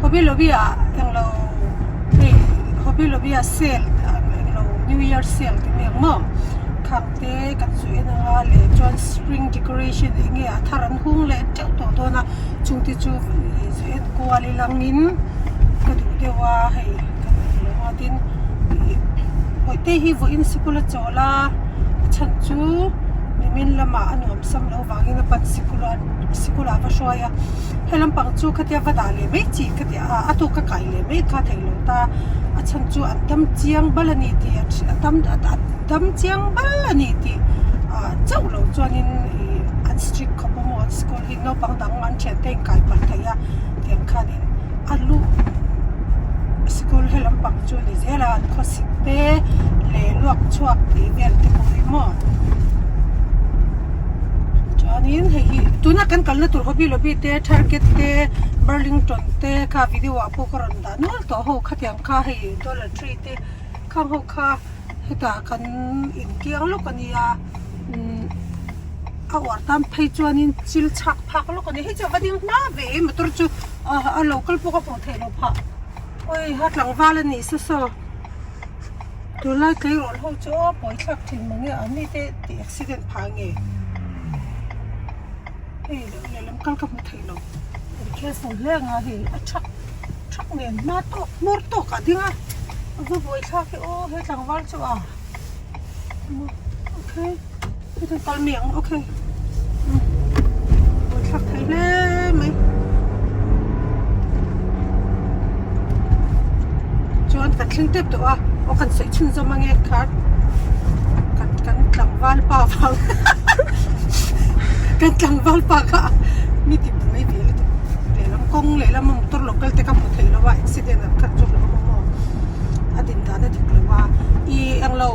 Hobby Lobby ah englo hei Hobby Lobby ah sale englo new year sale ti mai ang maw khang te kan zu en anga leh chuan spring decoration eng nge a thar an hung leh teuh tawh dawn a chung te chu zu en kual ila angin ka duh deuh a hei kan englo a tin ih bawihte hi vawiin sikul a chawl a a chhan chu nimin lamah a nuam sam loh vangin a pan sikul a sikul ah va hruai a he lampang chu khatia va dah leh mai chi khatia ah a tuk a kai leh mai kha theih loh ta a chhan chu an dam chiang bal a ni tih a tam a dam chiang bal a ni tih ah chauh loh chuanin ih an strict khawp a maw an school hi naupang dang an thian te a inkai palh thei a tiang khanin a luh school he lampang chu a ni zel a an khawsik te leh luak chhuak tih vel te pawh hi maw. Chuanin hei hi tuna kan kalna tur Hobby Lobby te Target te Burlington te kha video ah pawh ka rawn dah nual tawh ho khatiang kha hei Dollar Tree te khang ho kha hetah kan inkiang lawk a nia umm a uar tan phei chuanin chil chhak phak lawk a ni hei chu a va ding hma ve motor chu a lo kal pawh ka hmuh theih loh phah awi ha tlangval a nih saw saw. Tunlai tleirawl ho chu aw pawi thlak thin mange an ni te tih accident phah nge hei lehlam kal ka hmu thei lo be careful hle anga hei a thak thak nen hma tawk hmawr tawk ah ding a a va buai thlak hi aw he tlangval chu a okay heti kal mai ang okay buai thlak thei hle mai chuan kan thleng tep tawh a aw kan sawi chhun zawm ange kha kan kan tlangval pa vang kan tlangval pa kha mi ti buai ve lutuk lehlam kawng lehlam a motor lo kal te kha hmu thei lo a accident an khalh chu hlauh awm a maw a din dan a dik lo a ih englo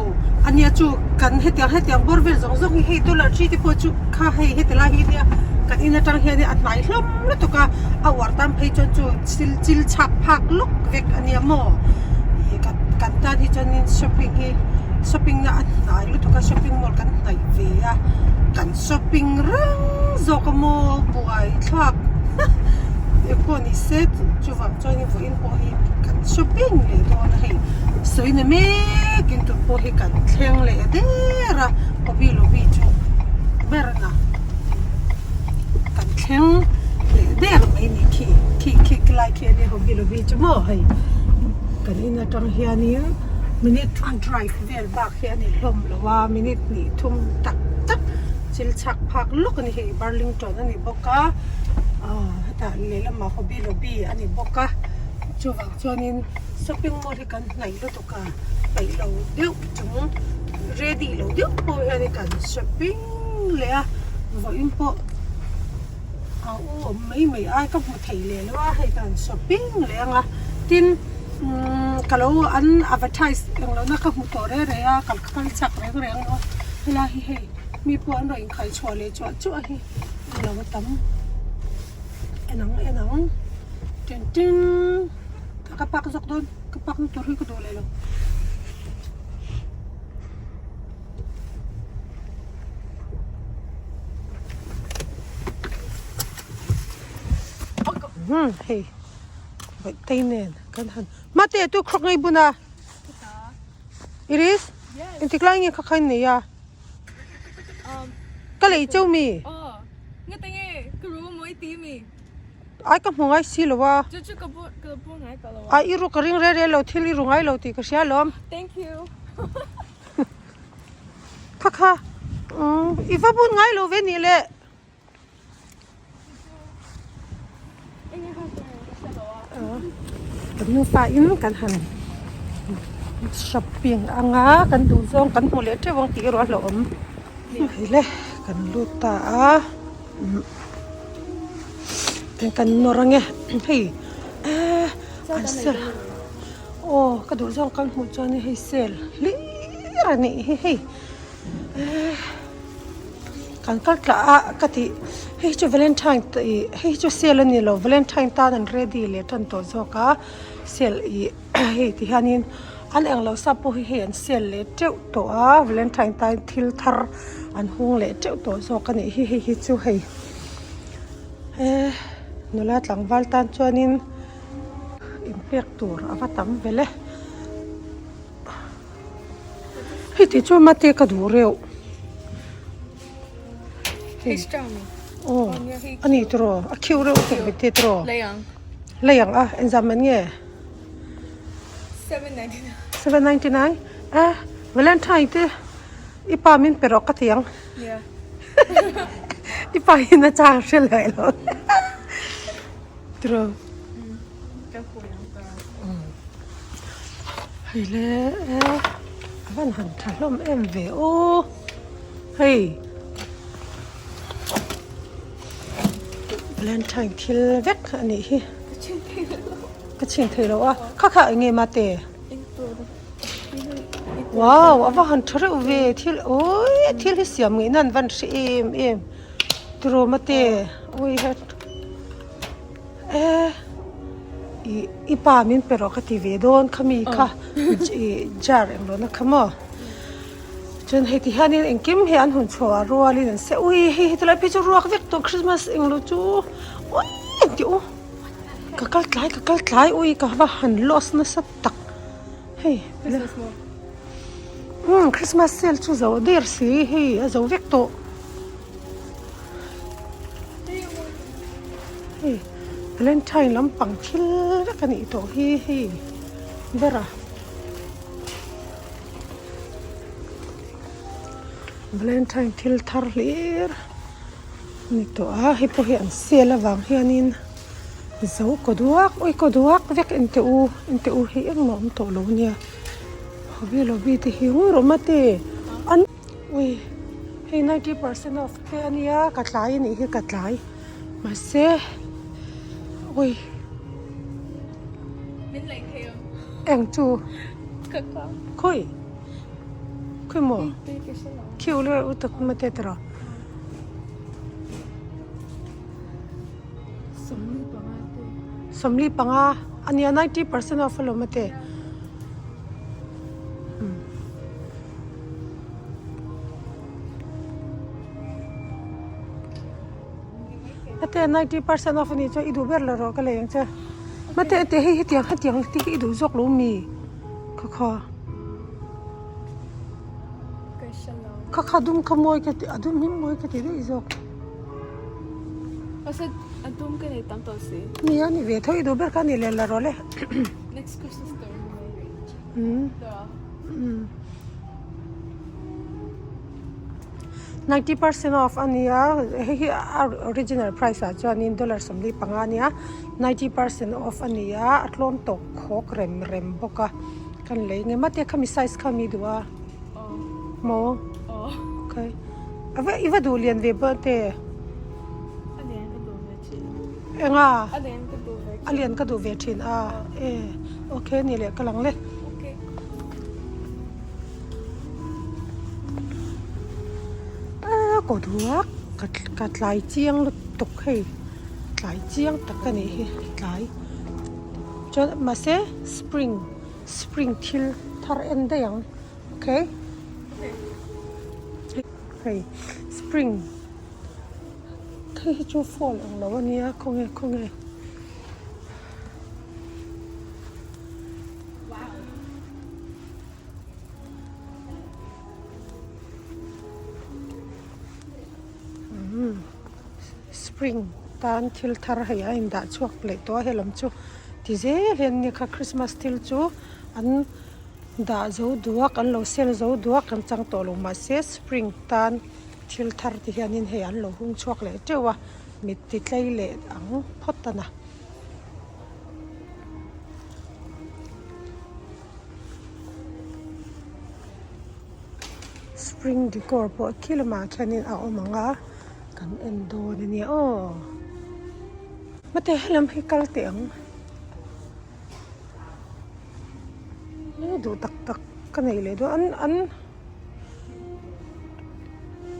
ania chu. Kan hetiang hetiang bawr vel zawng zawng hi hei dollar tree te pawh chu kha hei heti lai hi nia kan in atang hian a hnai hlawm lutuk a a uar tan phei chuan chu chil chil chhak phak lawk vek a nia maw ih kan kan tan hi chuanin shopping hi shopping na a hnai lutuk a shopping mall kan hnaih ve a kan shopping reng zawk a maw buai thlak engpawh ni se chuvang chuanin vawiin pawh hi kan shopping leh dawn a hei sawi na mek in tur pawh hi kan thleng leh der a hobby lobby chu ber na kan thleng leh der mai ni khi khi khi lai khi ania hobby lobby chu maw hei kan in atang hianin minute drive vel bak hi a ni hlawm lo a minute hnih thum tak tak chil chhak phak lawk a ni hei Burlington a ni bawk a ah hetah lehlamah hobby lobby a ni bawk a chuvang chuanin shopping mall hi kan hnaih lutuk a peih lo deuh chung ready lo deuh pawh hian kan shopping leh a vawiin pawh a u awm mai mai ai ka hmu thei leh lo a hei kan shopping leh ang a tin umm ka lo an advertise eng lohna ka hmu tawh reng reng a kal kal chak reng reng lo helai hi hei mi pawh an rawn inkhai chhuah leh chuah chuah hi eng lo a tam en ang en ang tin tin ka pak zawk dawn. Ka pak na tur hi ka duh leh lo. Hmm, hei. Vậy tay nen kan han. Mate tu khok ngai buna. It is? Yes. Intik lai nge kha khain nei a. Ka lei cheu mi. Oh. Nga tinge ka room mo iti mi. Ai ka hmu ngai si lo a. Chu chu ka bu ka bu ngai ka lo a. Ai i ru ka ring rel rel lo thil i ru ngai lo tih ka hria alawm. Thank you. Kha kha umm i va bun ngai lo ve nih le. Kan nufa in kan han shopping anga kan duh zawng kan hmu leh teuh ang tih erawh a hlauhawm. Hei le kan lut ta a. Kan nawr ange hei eh an sel aw ka duh zawng kan hmuh chuan hei sel hlir a nih hi hei eh kan kal tlah a ka tih hei chu valentine ih hei chu sel a ni lo valentine tan an ready leh tan tawh zawk a sel ih hei ti hianin an englo sa pawh hi hei an sel leh teuh tawh a valentine tan thil thar an hung leh teuh tawh zawk a nih hi hei hi chu hei eh nula tlangval tan chuanin. Pek tur a va tam vel e. Hei tih chu mate ka duh reuh. Hei aw a ni tiraw a khiu reuh tuk ve te tiraw. Lei ang a engzah man nge? 799 eh Valentine te i pa min pe rawh ka ti ang. I pa in a chang hre leh lo tiraw. Hei le a van han tha hlawm em ve aw hei valentine thil vek a nih hi ka chhin thei lo a kha kha eng nge mate wow a va han tha reuh ve thil awii thil hi siam ngei nan van hre em em tiraw mate awii he. E i i pa min pe rawh ka ti ve dawn kha mi kha i jar eng rawhna kha maw chuan hei ti hianin engkim hi an hun chhuah rualin an se ui hei heti lai phei chu ruak vek tawh christmas englo chu ui engti u ka kal tlai ka kal tlai ui ka va han lost nasa tak hei umm christmas sale chu zo der si hei a zo vek tawh. Hei valentine lampang thil vek a nih tawh hi hei ber a valentine thil thar hlir a ni tawh a hei pawh hi an sale avang hianin zo kaw duak ui kaw duak vek enteh u enteh u hei engmah a awm tawh lo ania hobby lobby te hi ngur awm a te an. Ui hei 90% off te a nia ka tlai a nih hi ka tlai mahse ui Min lei thei ang. Eng chu? Khawi? Khawi maw? Khiu le u tak ma te tiraw. Sawmli panga a nia 90% off alawm a te. Mate 90% off anih chuan i duh ber lo rawh ka lei ang che. Mate ate hei hetiang hetiang te hi i duh zawk lo mi? Kha kha. Kha kha dum kha mawi ka ti a dum hi mawi ka ti daih zawk. A dum ka nei tam tawh si. Nia ni ve tho i duh ber kha ni leh la rawh le. Next Christmas tur. 90% off a nia hei hi a original price ah chuanin dollar 45 a nia 90% off a nia a tlawm tawp khawk rem rem bawk a kan lei nge mate khami size kha mi duh a maw okay i va duh lian ve bawk te Enga? A lian ka duh ve thin a. E okay ni leh ka lang le. A kaw duak ka tlai chiang lutuk hei tlai chiang tak a nih hi tlai chuan mahse spring spring thil thar en daih ang okay hei spring. Hei hi chu phone ang lo ania khawnge khawnge. Umm spring tan thil thar hei a indah chhuak leh tawh a helam chu ti zel hian nia kha christmas thil chu an dah zo duak an lo sel zo duak an chang tawh lo mahse spring tan. Thil thar te hianin hei an lo hung chhuak leh teuh a, mit ti tlei leh ang phawt a na. Spring decor pawh khi lamah khianin a awm ang a, kan en dawn a nia aw. Mate helam hi kal teh ang. Duh tak tak ka nei leh dawn an an.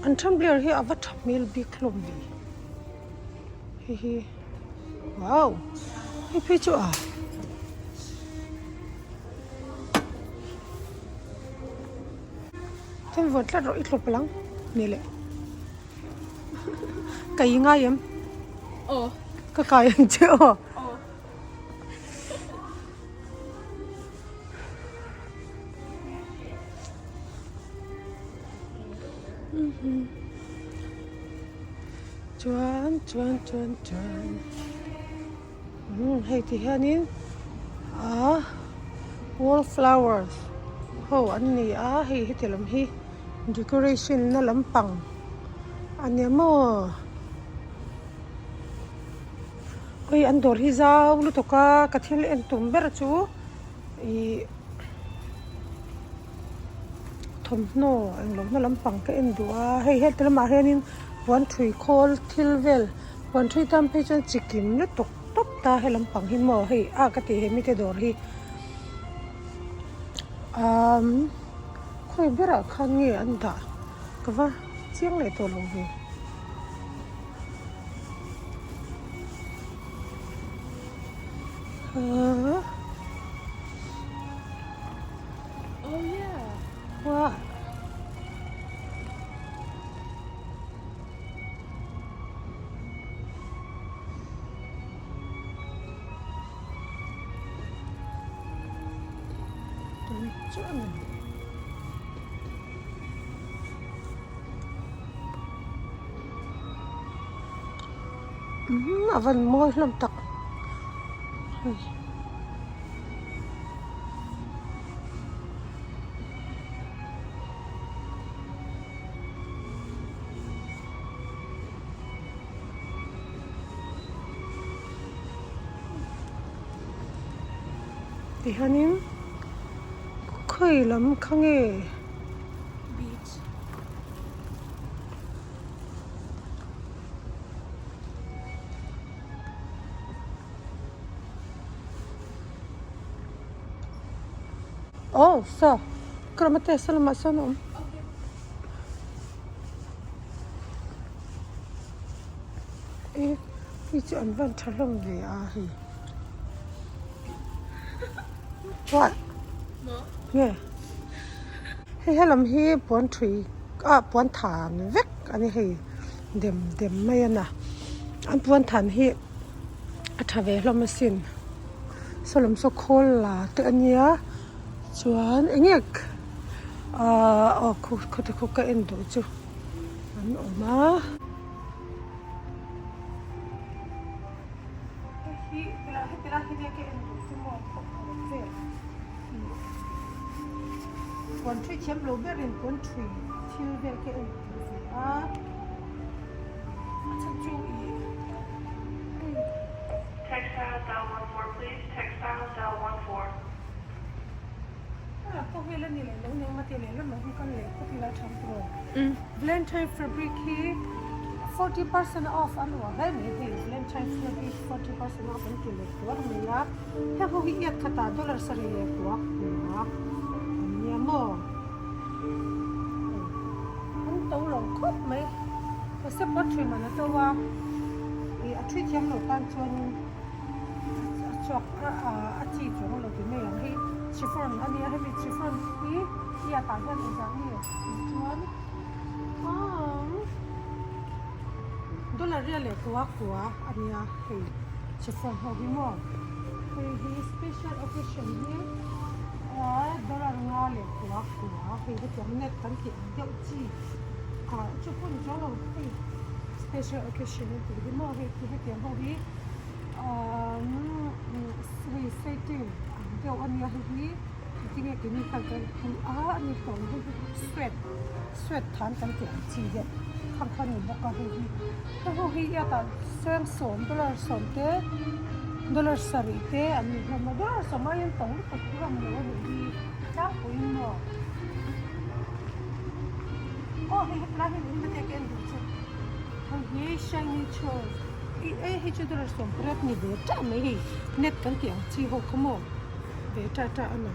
An tumbler hi a va tha hmel bik hlawm ve hei hi wow hei phei chu a chuan vawn tlat rawh i thlawp ang ni leh ka i ngai em ka kai ang che aw. Chuan chuan chuan chuan umm hei ti hianin ah wallflowers ho an ni a hei heti lam hi decoration na lampang a nia maw. Hei an dawr hi zau lutuk a ka thil en tum ber chu ih thawmhnaw englo na lampang ka en duh a hei heti lamah hianin puan ṭhui khawl thil vel puan ṭhui tan phei chuan chi kim lutuk tawp ta he lampang hi maw hei a ka tih he mite dawr hi umm khawi berah khan nge an dah ka va chiang leh tawh lo ve. Oh yeah. What? Umm a van mawi hlawm tak hei. Tihianin khawi lam kha nge Beach. Oh saw ka ram ate saw lamah sawn a awm. E hei chu an van tha hlawm ve a hei. What? Nge? Hei helam hi puan thui ah puan than vek a ni hei dem dem mai a na an puan than hi a tha ve hlawm asin saw lam saw khawl la te a nia chuan eng nge ahh aw khawte khaw ka en duh chu an awm a. Hei hi tilai heti lai hi ka en duh chu maw vel puan thui thiam lo berin puan thui thil vel ka en duh ve a a chhan chu ih hei. Textile cell 14 please textile cell 14. Hela pawh vel a ni leh lo nia mate leh lamah hian kal leh phawt ila tha tur aw. Valentine fabric hi 40% off an uar hle mai hei Valentine fabric 40% off an ti leh tuar mai a heng ho hi iat khatah dollar sarih leh kua kua an nia maw an to lo khawp mai mahse pawt thui man a to a ih a thui thiam loh tan chuanin a chhuak a chi chuang lo ti mai ang hei chiffon a nia hemi chiffon hi iat ah hian engzah nge Tichuan dollar ria leh kua kua a nia hei chiffon ho hi maw hei hi special occasion hi aaa dollar nga leh kua kua hei hetiang net kan tih ang deuh chi ah chu hun chuang lo hei special occasion an tih hi maw hei hetiang ho hi aaa hei satin ang deuh a nia hei hi. Tinge keini khan kan tih a ani hlawm hi sweat sweat than kan tih ang chi deuh khang kha ani bawk a hei hi hei ho hi iatah seng sawm dollar sawm te dollar sarih te an ni hlawm a dollar sawm aiin to lutuk hlawm lo a nih hi tlangpuiin maw aw hei hetlai hi in hmate ka en duh chu hei hi shiny chur ih e hei chu dollar sawm pariat ni ve tah mai hei net kan tih ang chi ho kha maw. Ve ta ta a ni.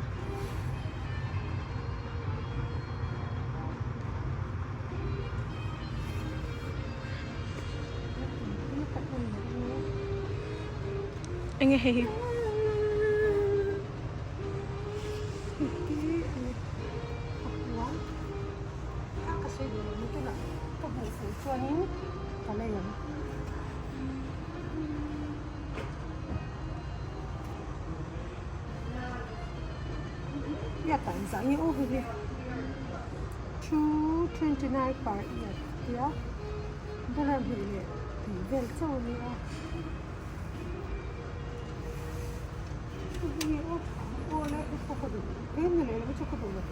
Enge hei hi? Ka sawi duh lo ni tunah ka hmuh fuh chuanin ka lei ang. 229 per year tia dollar hnih leh tih vel chauh a nia hei aw le hei pawh ka duh he ni leh lo chu ka duh lo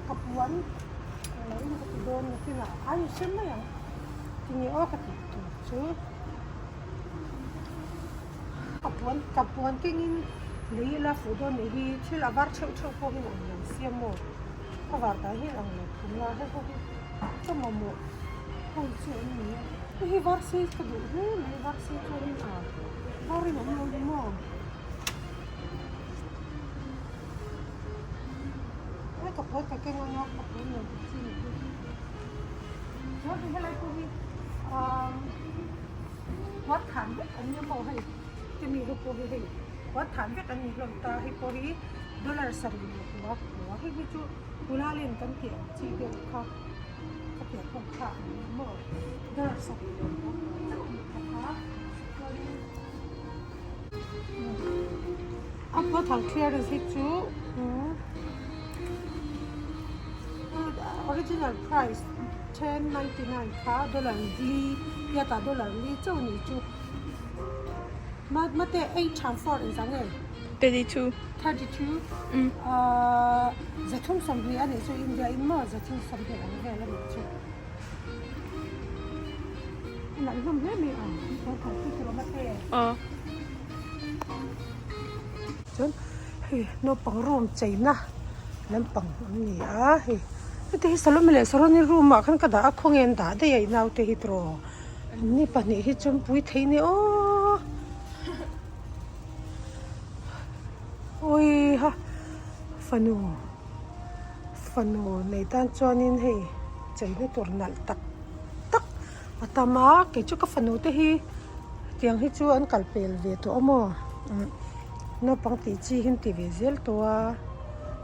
ka puan lo in ka ti dawn nakinah a inhre mai ang tinge aw ka tih tur chu. Ka puan ka puan kengin lei ila fuh dawn nih hi thil a var theuh theuh pawh hian ang lo sia maw a var dan hian ang lo thung a hei ho hi ka mamawh ho chu an ni a hei hi var sei ka duh hle mai var sei chuanin a varin awm lo ni maw hei ka puan ka keng anga ka puan lo chi ni hi chuan helai pawh hi ahh. Huat than vek an ni maw hei chumi ho pawh hi hei huat than vek an ni hlawm ta hei pawh hi dollar sarih leh kua kua hei hi chu Hulalen kan tih ang chi deuh kha ka piah ho kha an ni maw dollar sarih leh kua kua chauh a ni bawk a chuanin a bottle clearance hi chu original price 1099 kha dollar li hiatah dollar li chauh a nih chu mate eight times four engzah nge 32 32 ahh zathum sawmhnih a nih chu India in maw zathum sawmhnih ang vel a nih chu a nalh hlawm hle mai ang mate chuan hei naupang room cheina lampang an ni a hei heti hi Salome leh Saroni room ah khan ka dah a khawnge an dah daih a i naute hi tiraw anni pahnih hi chuan pui thei nia aw awiha fanu fanu nei tan chuanin hei cheina tur nalh tak tak a tam a kei chu ka fanu te hi tiang hi chu an kal pel ve tawh a maw umm naupang tih chi hi an ti ve zel tawh a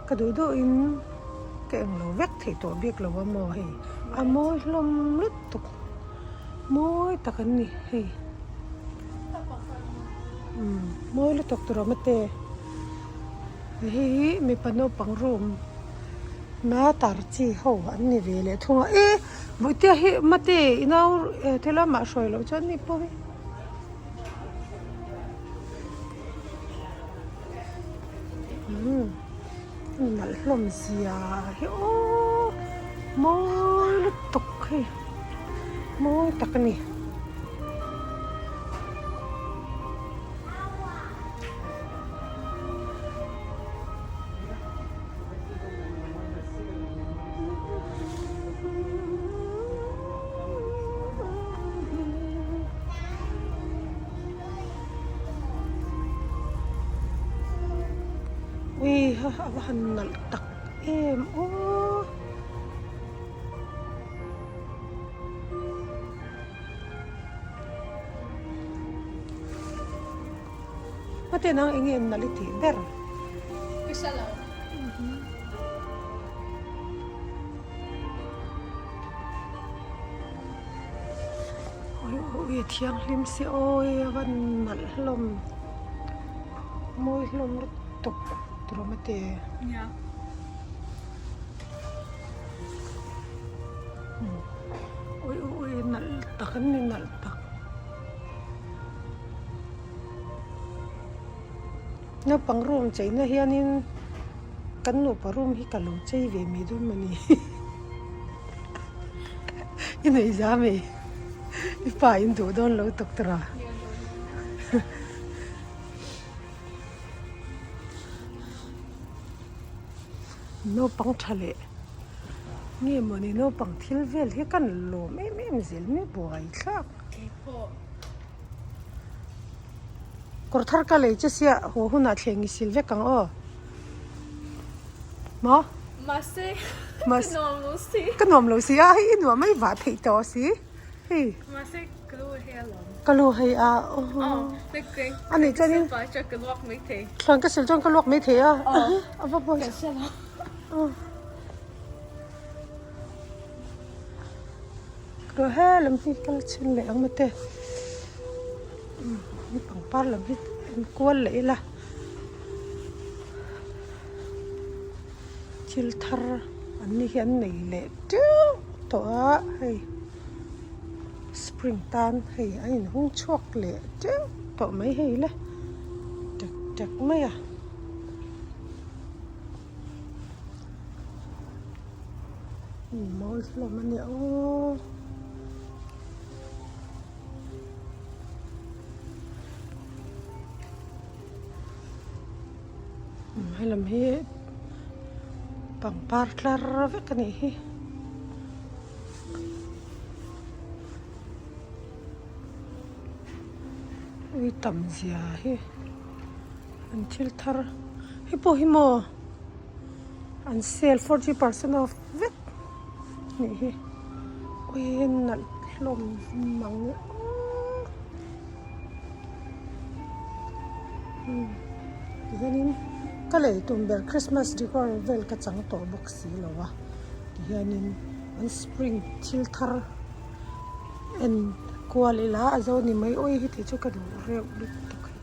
ka duh duh in ka englo vek theih tawh bik lo a maw hei a mawi hlawm lutuk mawi tak an ni hei umm mawi lutuk tur awm a te hei hi mipa naupang room na tar chi ho an ni ve leh thung a e. Bawihtea hi mate i nau te lamah hruai loh chuan mi pawh hi umm nalh hlawm zia hi aww mawi lutuk hei mawi tak a ni. Ui ha a va han nalh tak em aw. Hmate nang eng nge nalh i tih ber? Ka hre lo. Ui ui thianghlim si awi a va nalh hlawm mawi hlawm lutuk tur awm a ti. Nia. Ui ui nalh tak an ni nalh tak. Naupang room cheina hianin kan nupa room hi ka lo chei ve mai dawn mawni i nei za mai i pa in duh dawn lo doctor a naupang tha leh nge mawni naupang thil vel hi kan lawm em em zel mai buai thlak. Kawr thar ka lei che sia haw hunah thleng i sil vek ang aw. Maw? Mahse ka nuam lo si. Ka nuam lo si a, hei i nuam mai vah theih tawh si. Hei. Mahse ka lu hei alawm. Ka lu hei a. Aw, A nih chuanin. Ka luak mai thei. Thlan ka sil chuan ka luak mai thei a. A va pawi. Ka hre lo. Rawh he lam hi kal chhin leh ang mate umm pangpar lam hi en kual leh ila thil thar an. An ni hi an nei leh teuh tawh a hei spring tan hei a inhung chhuak leh teuh tawh mai hei le tek tek mai a. Mawi hlawm a nia aw. Helam hi pangpar tlar vek a nih hi. Ui tam zia hi an thil thar hei pawh hi maw an sale 40% off vek a nih hi ui nalh hlawm mang e aw. Tihianin ka lei tum ber Christmas decor vel ka chang tawh bawk si lo a tihianin an spring thil thar en kual ila a zo ni mai awi hi tih chu ka duh reuh lutuk hi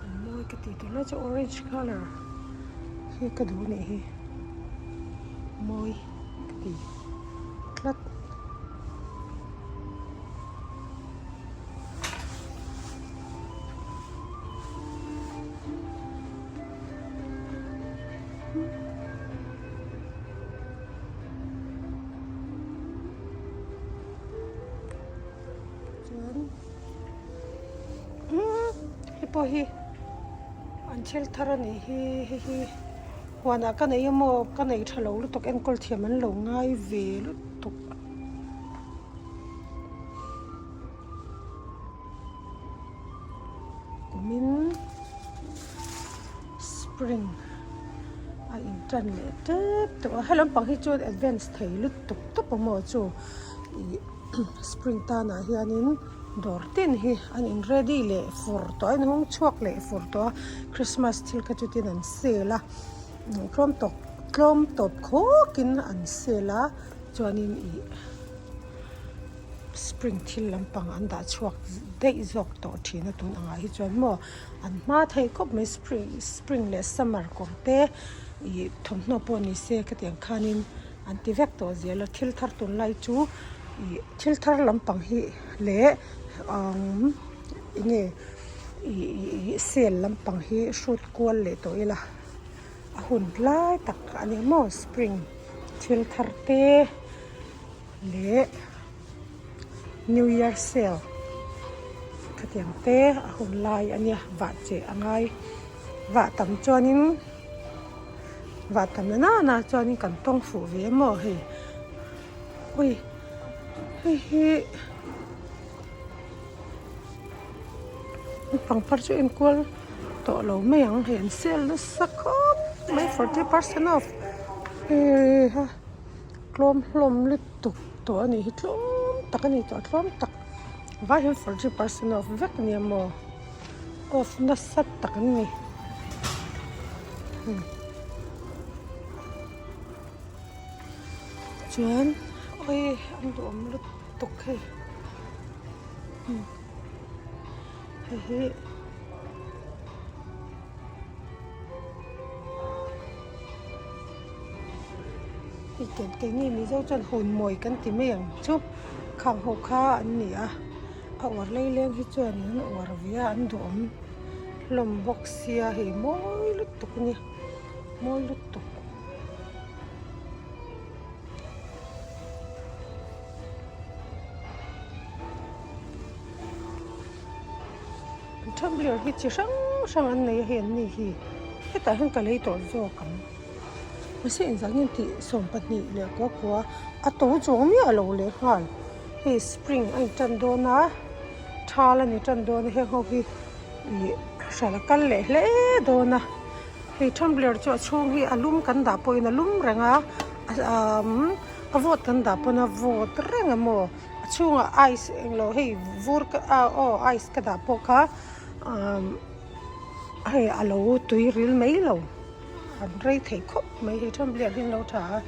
an mawi ka tih tunlai chu orange colour hi ka duh anih hi mawi ka ti tlat. Chuan hei pawh hi an thil thar a nih hi hei hi huanah ka nei emaw ka nei tha lo lutuk enkawl thiam an lo ngai ve lutuk. Kumin spring a in tan leh tep tawh a he lampang hi chuan advance thei lutuk tawp a maw chu ih spring tanah hianin dawr tin hi an in ready leh fur tawh a in hung chhuak leh fur tawh a christmas thil kha chu tin an sale a tlawm tawp tlawm tawp khawkin an sale a chuanin ih. Spring thil lampang an dah chhuak daih zawk tawh thin a tun angah hi chuan maw an hma theih khawp mai spring spring leh summer kawr te ih thawmhnaw pawh ni se khatiang khanin an ti vek tawh zel a thil thar tunlai chu ih thil thar lampang hi leh umm eng nge ih ih sale lampang hi hrut kual leh tawh ila a hun lai tak a ni maw spring thil thar te. Leh new year sale khatiang te a hun lai a nia vah cheh a ngai vah tam chuanin vah tam na nana chuanin kan tawng fuh ve maw hei ui hei hi pangpar chu enkual tawh lo mai ang hei an sale nasa khawp mai 40% off heiha. Tlawm hlawm lutuk tawh a nih hi tlawm tak a ni tawh tlawm tak vai hian 40% off vek a nia maw off nasa tak an ni chuan awi an duhawm lutuk hei hei hi. Hei keini Mizo chuan hawn mawi kan ti mai ang chu khang ho kha an ni a a uar laileng hi chuan an uar ve a an duhawm hlawm bawk sia hei mawi lutuk a nia mawi lutuk. Tumbler hi chi hrang hrang an nei a hei an ni hi hetah hian ka lei tawh zawk ang mahse engzah nge tih 12 leh kua kua a to chuang miah lo leh nghal hei spring a intan dawn a thal a ni tan dawn a heng ho hi ih hral a kal leh hle dawn a hei tumbler chu a chhung hi a lum kan dah pawhin a lum reng a umm a vawt kan dah pawn a vawt reng a maw. A chhungah ice englo hei vur ka ah aw ice ka dah pawh kha umm hei a lo tui ril mai lo an rei thei khawp mai hei tumbler hi an lo tha a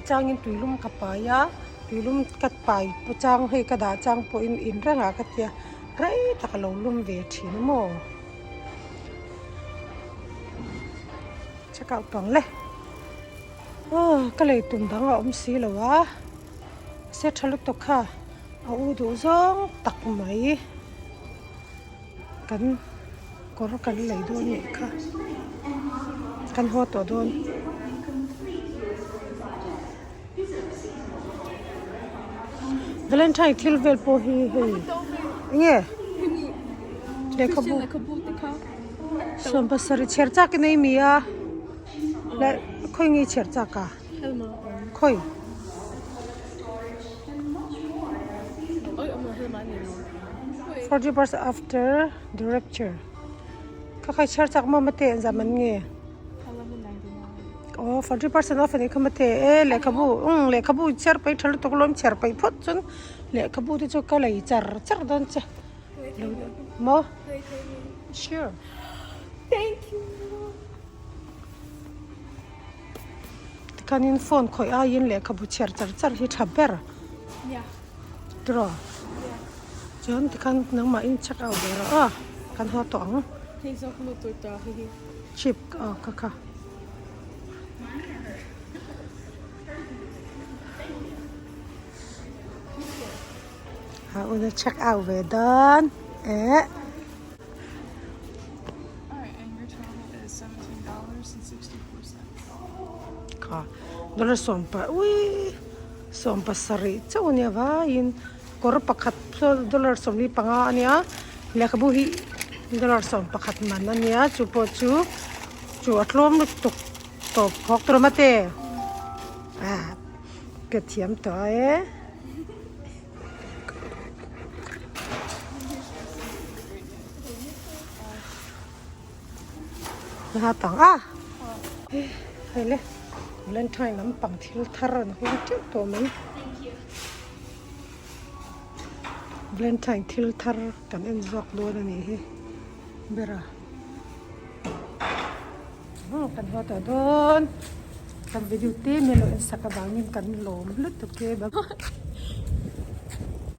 changin tuilum ka pai a tuilum ka pai chang hei ka dah chang pawhin in rengah ka tia rei tak a lo lum ve thin a maw check out ang le. Aw ka lei tum dang a awm si lo a se tha lutuk kha a u duh zawng tak mai kan kawr kan lei dawn nih kha kan haw tawh dawn. Valentine thil vel pawh hi hei enge lehkhabu sawmpasarih chhiar chak in a imi a leh khawi nge i chhiar chak a khawi. 40 after the rapture kha kha i chhiar chak maw mate engzah man nge. Aw 40% off anih kha mate e lehkhabu umm lehkhabu chhiar paih tha lutuk lawm chhiar paih phawt chuan lehkhabu te chu ka lei char char dawn che maw sure thank you tikhanin phone khawih aiin lehkhabu chhiar char char hi tha ber tiraw chuan tikhan nangmahin check out ve rawh aw kan haw tawh ang. Chip aw kha kha. A una check out ve dawn eh. Kha dollar sawmpa uii sawmpasarih chauh ania vaiin kawr pakhat dollar 45 ania lehkhabu hi dollar 11 man ania chu pawh chu chu a tlawm lutuk tawp khawk tur awm a te ah ka thiam tawh e. Hla tang a hei le valentine lampang thil thar an hawng teuh tawh mai valentine thil thar kan en zawk dawn a nih hi ber a kan haw tawh dawn kan video te min lo en sak avangin kan lawm lutuk e.